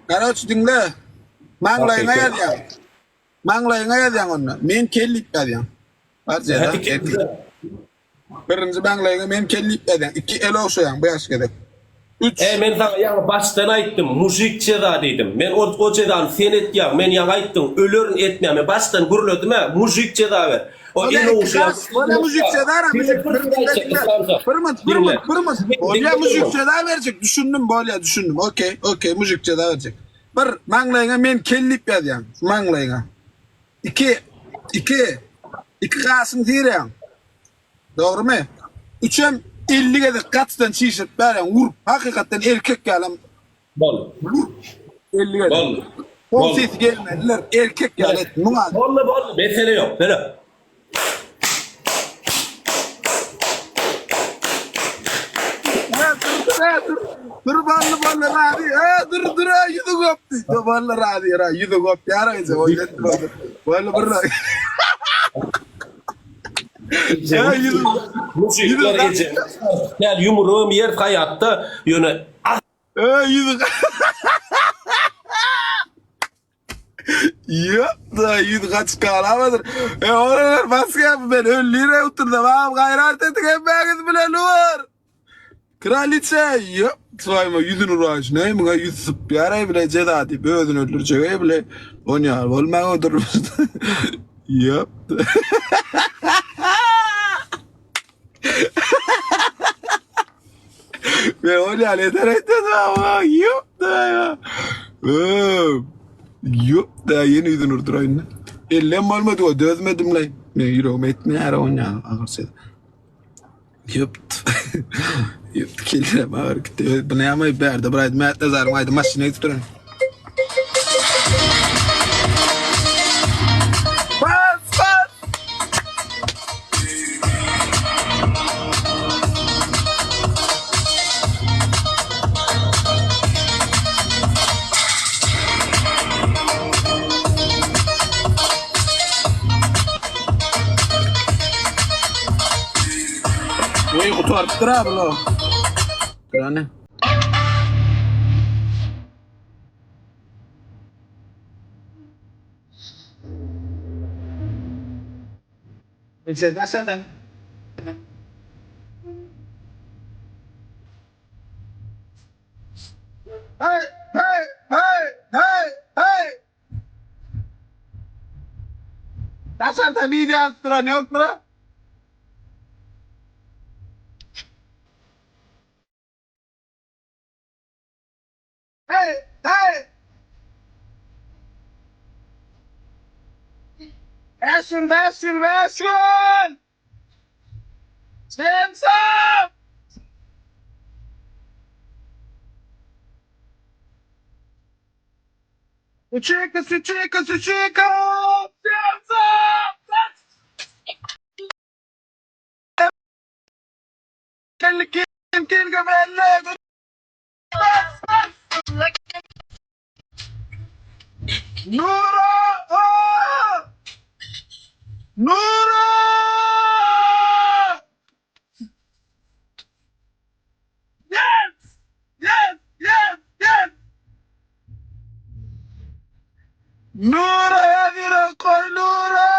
Garoç diňle. Maňlaýyňa ýazýaň. Maňlaýyňa ýazýaň onda. Men kel diýip ýazýaň. Bar jeza. Birinji maňlaýyňa men kel diýip ýazýaň. Iki el ogşaýaň bäş gezek. Üç. E men saňa ýaňy başdan aýtdym, mujik jeza diýdim. Men o o jezany sen etýäň, men ýaňy aýtdyň, ölerin etmeýän. Men başdan gürledim-ä, mujik jeza ber. O Bolýa el iki ogşaýan. gaş. Bolýa mujik jeza ra, mujik. Bir diňle diňle. Bir minut, bir minut, bir minut. Bolýa mujik jeza berjek. Düşündim, bolýa düşündim. Okey, okey, mujik jeza berjek. Bir, maňlaýyňa men kel diýip ýazýaň. Şu maňlaýyňa. Iki, iki, iki gaşyňy syrýaň. Dogrymy? Üçem 50 gezek gaçdan çişirip berýäň, urup, hakykatdan erkek ýalam. Bol. Urup, 50 gezek. Boldy. Soň Boldy. sesi gelmelidir, erkek ýaly et, muň ady. Boldy, boldy, mesele ýok, sere. Hä, dur, dur, hä, dur. Dur, boldy, boldy, razy. Hä, dur, dur, hä, ýüzi gopdy. Dur, boldy, razy, ra, ýüzi gopýar, eje, oýun etme, boldy, bir. Mujikler eje. Gel ýumrugym ýer haýatda ýöne Öý ýüzi Ýok da ýüz gaçyp galamadyr. E oralar basga ben öllüre oturdum. Am gaýrat ediň hemmäňiz bilen ur. Kraliçe ýok soýma ýüzüni uraýyş. Näme muňa ýüz sypýar ey bile jeza diýip özüni öldürjek ey bile. Onýar bolmaň o durmuşda. Ýok. Men ol ýaly eder aýtdym. Ýok da. Ýok da ýene ýüzüni urduraýyn. Ellem bolmady o dözmedim laý. Men ýüregim etmeýär onýa agyr söz. Ýöpt. Ýöpt kelläm agyryp gitdi. Bu näme bärde bir aýdym Mätnazaryň aýdym maşyna gidip duran. Bas bas. Oý gutarypdyr ha bular. Durany. Hey hey hey hey hey. Daşarda wideo alyp duran ýokmy? Hey hey. Bäş gün bäş gün bäş gün. Jemsam. Üçe üçe üçe Jemsam. Kim kim belli. Nura! Nura! Yes! Yes! Yes! Yes! Nura ýazyra koý Nura!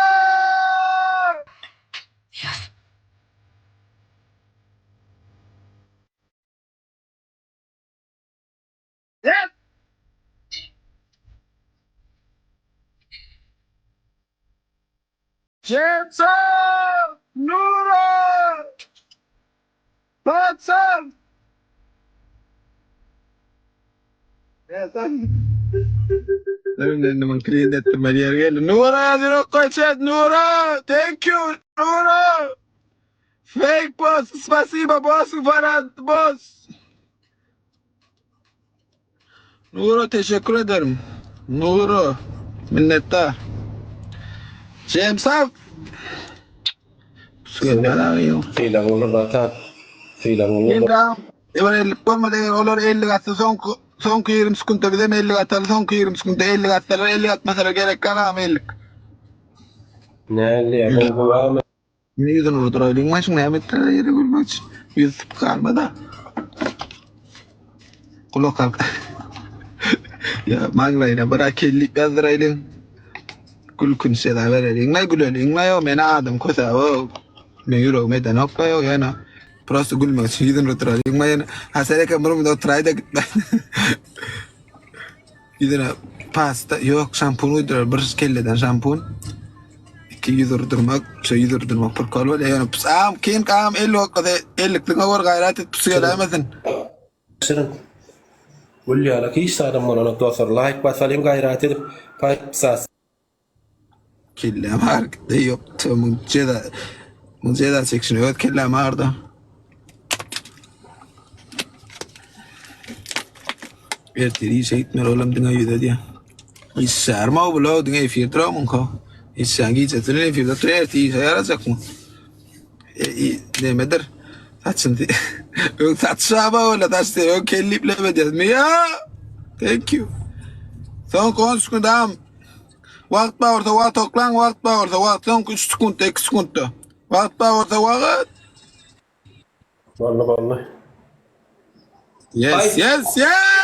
Yes! Jemsal! Nura! Patsal! Nura ýazyra koý chat Nura! Thank you Nura! Fake boss, spasibo boss, Farad boss. Nura teşekkür ederim. Nura minnetdar. Jemsaw. Sylagyňyz ata. Sylagyňyz. Eger ellik bolmady eger olar ellik atsa soňky soňky 20 sekuntda bizem ellik ataly soňky 20 sekuntda ellik atsalar ellik atmasalar gerek galamy ellik. Näli gowy Indi ýüzüni urduraýlyň maşyn näme etdiler ýere gülmek üçin. Ýüz sypyk galmada. Gulak al. Ýa maňlaýyna bir akellip ýazdyraýlyň. Gülkünç jeza bereliň-laý, güleliň-laý, o meni adam kösäp-ow. Men ýüregim edenok-laý, o ýöne prosto gülmek üçin ýüzüni oturalyň-laý ýöne. Hasan eke bir munda oturaý-da gitme. Ýüzüne pasta, ýok, şampun guýdurar, bir kelleden şampun. Iki ýüz urdurmak, şo ýüz urdurmak prikol bolýar. Ýöne pus, agam, kyn, agam, 50 okady, ellikliňe gör, gaýrat et, pusy geläýmesin. Şirin. Gül ýalak hiç zadam bolanok dostlar laýk basalyň gaýrat edip podpisas. Kelläm agyrdy ýok muň jeza muň jeza çekişine öz kelläm agyrdy. Ertir işe gitmeli olam diňe ýüze diýýär. Işýärmi o bular diňe efirdir o muňka. Işýän gijesini efirde otur ertir işe ýarajakmy? E, nemedir? Saçyn öň saçşaba öyle saç öň kellip lebe diýýär. Miýa! Thank you. Soňky 10 sekund am. Wagt bar bolsa wagt oklaň, wagt bar bolsa wagt. Soňky 3 sekundda, 2 sekundda. Wagt bar bolsa wagt. Boldy boldy. Yes, yes, yes!